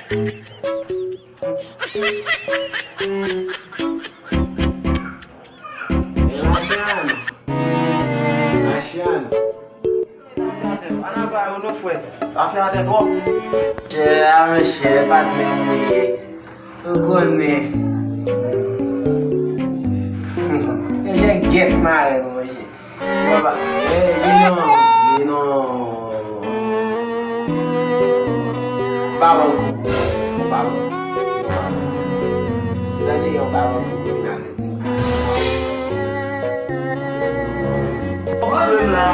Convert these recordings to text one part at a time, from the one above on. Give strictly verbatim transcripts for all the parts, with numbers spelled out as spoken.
Machann. Machann. Ann al bay ou non, frè. Afè a tèt twòp. Chè a, monchè, pa t menm bliye. Ou konnen. Monchè, gèt mare, monchè. Baba, eh, vin non, vin non. Baba, baba. Tande yon baba. Mwen la,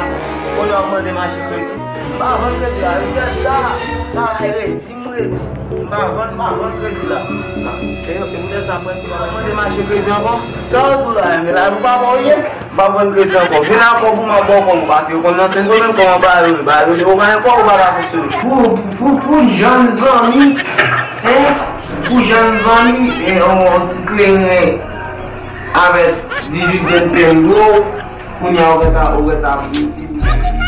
kounye a w mande mache kredi. M pa vann kredi la, wi, gad sa, sa la redi. Si m redi, m pa vann, m pa vann kredi la. Se yo, se poutèt sa mwen di, pa mande mache kredi ankò. Sa w di la, men la, nou pa bon, ye. M pa vann kredi ankò. Vin ankò pou m ap ba w kòb ou, paske ou konn nan Sendomeng kòman bagay yo ye. Bagay yo, ou pa gen kòb, ou pa ka fonksyone. Pou, pou, pou jèn zanmi, en, pou jèn zanmi, en, yon, yon ti kleren avèk dizuit grenn pen dlo, kounye a ou gentan, ou gentan ap redi.